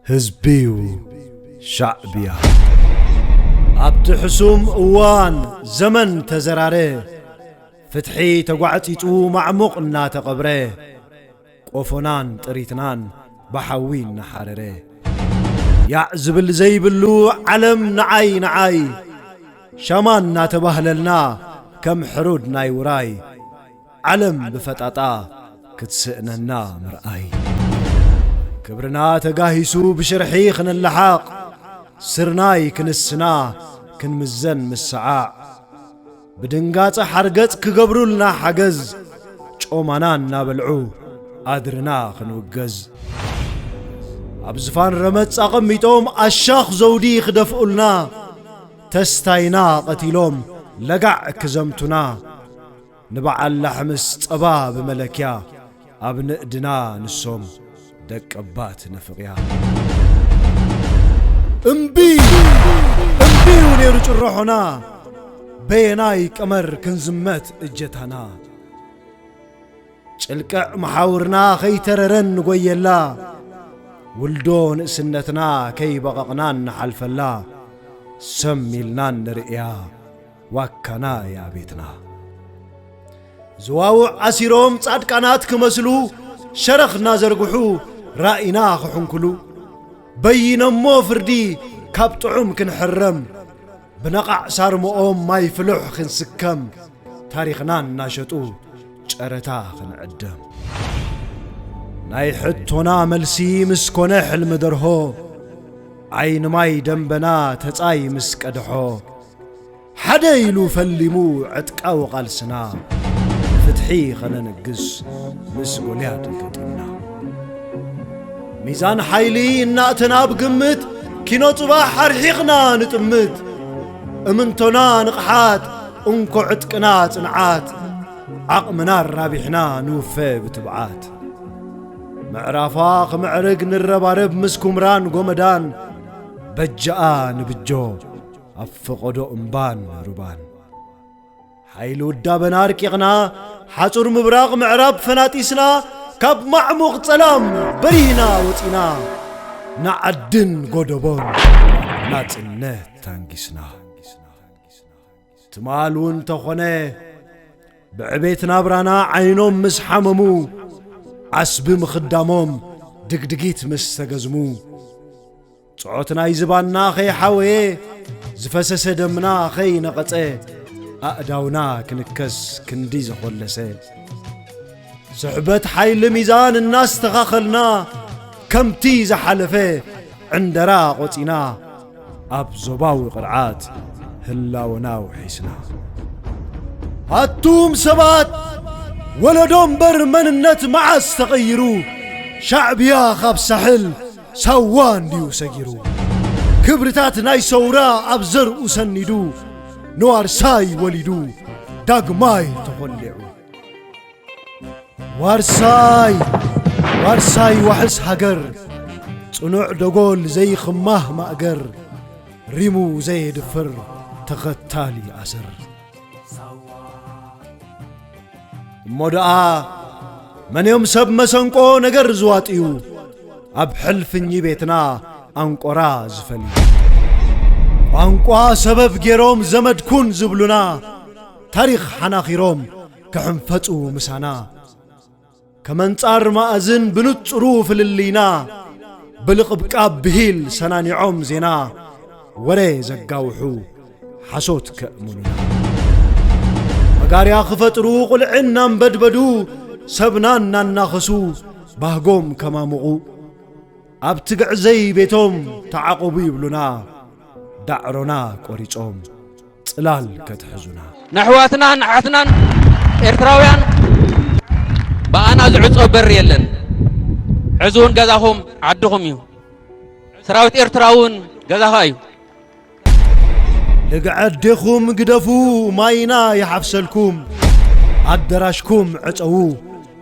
ህዝቢዩ ሻዕብያ ኣብቲ ሕሱም እዋን ዘመን ተዘራረ፣ ፍትሒ ተጓዕጺጹ ማዕሙቕ እናተቐብረ፣ ቆፎናን ጥሪትናን ብሓዊ እናሓረረ፣ ያዕ ዝብል ዘይብሉ ዓለም ንዓይ ንዓይ ሻማ እናተባህለልና ከም ሕሩድ ናይ ውራይ፣ ዓለም ብፈጣጣ ክትስእነና ምርኣይ። ክብርና ተጋሂሱ ብሽርሒ ክንለሓቕ፣ ስርናይ ክንስና ክንምዘን ምስዓዕ። ብድንጋጸ ሓርገጽ ክገብሩልና ሓገዝ፣ ጮማና እናበልዑ ኣድርና ክንውገዝ። ኣብ ዝፋን ረመጽ ኣቐሚጦም ኣሻኽ ዘውዲ ክደፍኡልና፣ ተስታይና ቀቲሎም ለጋዕ ክዘምቱና፣ ንበዓል ላሕምስ ጸባ ብመለክያ ኣብ ንእድና ንሶም ደቀባት ነፍቕያ። እምቢ! እምቢ'ዩ ነይሩ ጭርሖና፣ በየናይ ቀመር ክንዝመት እጀታና። ጭልቅዕ መሓውርና ከይተረረን ንጎየላ፣ ውልዶ ንእስነትና ከይበቐቕናን ንሓልፈላ፣ ሰም ኢልናን ንርእያ ዋካና እያ ቤትና። ዝዋውዕ ኣሲሮም ጻድቃናት ክመስሉ፣ ሸረኽ እናዘርግሑ ራኢና ክሕንኩሉ፣ በይነሞ ፍርዲ ካብ ጥዑም ክንሕረም፣ ብነቓዕ ሳርምኦም ማይ ፍሉሕ ክንስከም፣ ታሪኽና እናሸጡ ጨረታ ክንዕደም። ናይ ሕቶና መልሲ ምስ ኮነ ሕልሚ ደርሆ፣ ዓይኒ ማይ ደንበና ተጻይ ምስ ቀድሖ፣ ሓደ ኢሉ ፈሊሙ ዕጥቃዊ ቃልስና፣ ፍትሒ ኸነንግስ ምስ ጎልያድ ገጢምና። ሚዛን ሓይሊ እናእተና ብግምት፣ ኪኖ ጽባሕ ኣርሒቕና ንጥምት። እምንቶና ንቕሓት፣ እንኮ ዕጥቅና ጽንዓት፣ ዓቕምና ኣራቢሕና ንውፈ ብትብዓት። ምዕራፋ ክምዕርግ ንረባረብ ምስ ኩምራን ጎመዳን፣ በጃኣ ንብጆ ኣብ ፈቐዶ እምባን ሩባን። ሓይሊ ውዳበና ኣርቂቕና፣ ሓጹር ምብራቕ ምዕራብ ፈናጢስና፣ ካብ ማዕሙቕ ጸላም በሪህና ወጺና፣ ንዓድን ጎደቦን ናጽነት ታንጊስና። ትማል እውን ተኾነ ብዕቤት ናብራና ዓይኖም ምስ ሓመሙ፣ ዓስቢ ምኽዳሞም ድግድጊት ምስ ተገዝሙ፣ ጽዖት ናይ ዝባንና ኸይሓወየ፣ ዝፈሰሰ ደምና ኸይነቐጸ፣ ኣእዳውና ክንከስ ክንዲ ዘኾለሰ፣ ስሕበት ሓይሊ ሚዛን እናስተኻኸልና፣ ከምቲ ዝሓለፈ ዕንደራ ቖጺና፣ ኣብ ዞባዊ ቕርዓት ህላወና ውሒስና። ኣቱም ሰባት፣ ወለዶ እምበር መንነት መዓስ ተቐይሩ? ሻዕብያ ካብ ሳሕል ሳዋ እንድዩ ሰጊሩ። ክብርታት ናይ ሰውራ ኣብ ዘርኡ ሰኒዱ፣ ንዋርሳይ ወሊዱ ዳግማይ ተኾሊዑ። ዋርሳይ፣ ዋርሳይ ዋሕስ ሃገር፣ ጽኑዕ ደጎል ዘይኽማህ ማእገር፣ ሪሙ ዘየድፍር ተኸታሊ ኣሰር። እሞ ደኣ መን እዮም ሰብ መሰንቆ ነገር ዝዋጥዩ፣ ኣብ ሕልፍኚ ቤትና ኣንቆራ ዝፈልዩ? ቋንቋ ሰበብ ገይሮም ዘመድኩን ዝብሉና፣ ታሪኽ ሓናኺሮም ክሕንፈጹ ምሳና። ከም ኣንጻር መኣዝን ብንጹሩ ፍልልይና፣ ብልቕብቃብ ብሂል ሰናኒዖም ዜና፣ ወረ ዘጋውሑ ሓሶት ከእምኑና። መጋርያ ክፈጥሩ ቁልዒ እናንበድበዱ፣ ሰብና እናናኸሱ ባህጎም ከማሙቑ፣ ኣብ ትግዕዘይ ቤቶም ተዓቖቡ ይብሉና፣ ዳዕሮና ቆሪጾም ጽላል ከትሕዙና። ንኣሕዋትናን ኣሓትናን ኤርትራውያን ብኣና ዝዕጾ በሪ የለን። ሕዚ እውን ገዛኹም ዓድኹም እዩ። ሰራዊት ኤርትራ እውን ገዛኻ እዩ። ልግዐ ኣዴኹም ግደፉ፣ ማይና ይሓፍሰልኩም፣ ኣደራሽኩም ዕጸዉ፣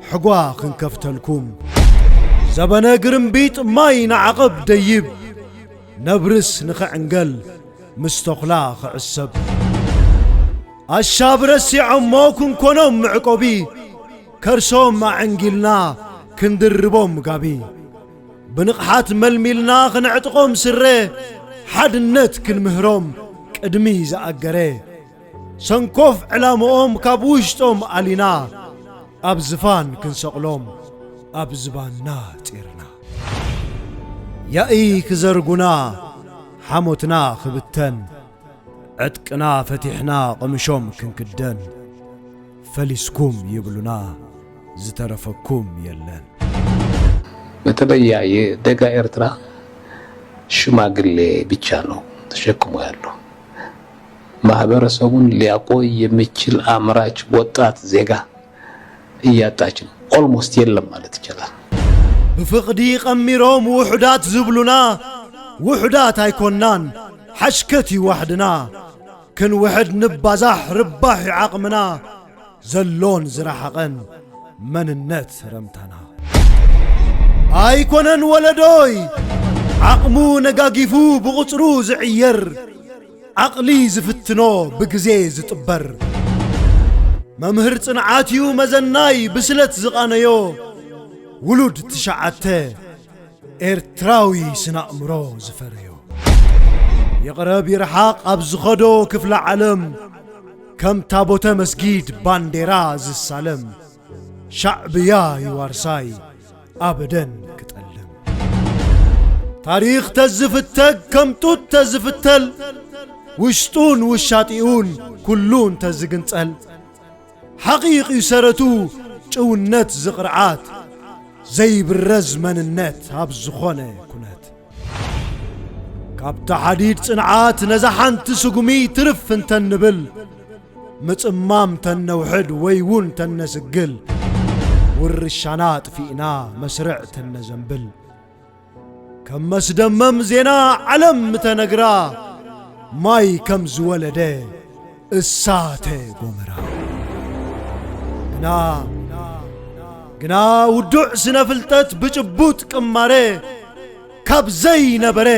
ሕጓ ክንከፍተልኩም። ዘበነ ግርምቢጥ ማይ ንዓቐብ ደይብ፣ ነብርስ ንኽዕንገል ምስ ተኹላ ክዕሰብ። ኣሻብ ረሲዖሞ ክንኮኖም መዕቆቢ፣ ከርሶም ኣዕንጊልና ክንድርቦም ጋቢ። ብንቕሓት መልሚልና ክንዕጥቖም ስረ፣ ሓድነት ክንምህሮም ቅድሚ ዝኣገረ፣ ሰንኮፍ ዕላምኦም ካብ ውሽጦም ኣሊና፣ ኣብ ዝፋን ክንሰቕሎም ኣብ ዝባንና ጺርና። ያኢ ክዘርጉና፣ ሓሞትና ክብተን፣ ዕጥቅና ፈቲሕና ቅምሾም ክንክደን፣ ፈሊስኩም ይብሉና፣ ዝተረፈኩም የለን። በተለይ የደጋ ኤርትራ ሽማግሌ ብቻ ነው ተሸክሞ ያለው። ማህበረሰቡን ሊያቆይ የሚችል አምራች ወጣት ዜጋ እያጣች ነው። ኦልሞስት የለም ማለት ይቻላል። ብፍቕዲ ቀሚሮም ውሑዳት ዝብሉና፣ ውሑዳት ኣይኮናን፣ ሓሽከት ይዋሕድና። ክንውሕድ ንባዛሕ ርባሕ ዓቕምና፣ ዘሎን ዝረሓቐን መንነት ረምታና። ኣይኮነን ወለዶይ ዓቕሙ ነጋጊፉ ብቑጽሩ ዝዕየር፣ ዓቕሊ ዝፍትኖ ብግዜ ዝጥበር። መምህር ጽንዓት እዩ መዘናይ ብስለት ዝቓነዮ፣ ውሉድ ትሽዓተ ኤርትራዊ ስነ ኣእምሮ ዝፈረዮ። ይቕረብ ይርሓቕ ኣብ ዝኸዶ ክፍለ ዓለም፣ ከም ታቦተ መስጊድ ባንዴራ ዝሳለም፣ ሻዕብያ ይዋርሳይ ኣበደን ክጠልም። ታሪኽ ተዝፍተግ ከም ጡት ተዝፍተል፣ ውሽጡን ውሻጢኡን ኩሉ እንተዝግንጸል፣ ሓቒቕ እዩ ሰረቱ ጭውነት ዝቕርዓት፣ ዘይብረዝ መንነት ኣብ ዝኾነ ኩነት። ካብታ ሓዲድ ጽንዓት ነዛ ሓንቲ ስጉሚ ትርፍ እንተንብል፣ ምጽማም ተነውሕድ ወይ እውን ተነስግል፣ ውርሻና ኣጥፊእና መስርዕ ተነዘንብል፣ ከም መስደመም ዜና ዓለም ምተነግራ፣ ማይ ከም ዝወለደ እሳተ ጎመራ። ግና፣ ግና ውዱዕ ስነ ፍልጠት ብጭቡጥ ቅማረ፣ ካብ ዘይነበረ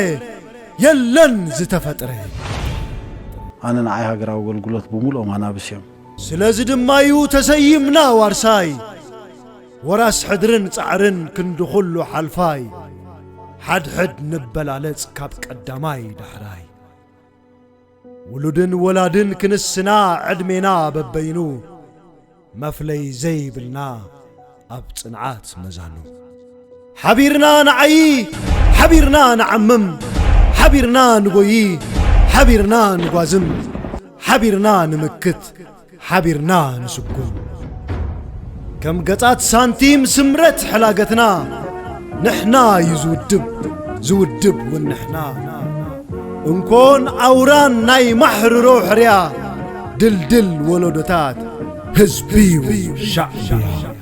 የለን ዝተፈጥረ። ኣነ ንዓይ ሃገራዊ ኣገልግሎት ብምሉኦም ኣናብስ እዮም። ስለዚ ድማ እዩ ተሰይምና ዋርሳይ፣ ወራስ ሕድርን ጻዕርን ክንዲ ኩሉ ሓልፋይ፣ ሓድሕድ ንበላለጽ ካብ ቀዳማይ ዳሕራይ። ውሉድን ወላድን ክንስና ዕድሜና በበይኑ፣ መፍለይ ዘይብልና ኣብ ጽንዓት መዛኑ። ሓቢርና ንዓዪ፣ ሓቢርና ንዓምም፣ ሓቢርና ንጎዪ፣ ሓቢርና ንጓዝም፣ ሓቢርና ንምክት፣ ሓቢርና ንስጉም። ከም ገጻት ሳንቲም ስምረት ሕላገትና፣ ንሕና እዩ ዝውድብ፣ ዝውድብ እውን ንሕና። እንኮን ኣውራን ናይ ማሕርሮ ሕርያ፣ ድልድል ወለዶታት ህዝቢ እዩ ሻዕብያ።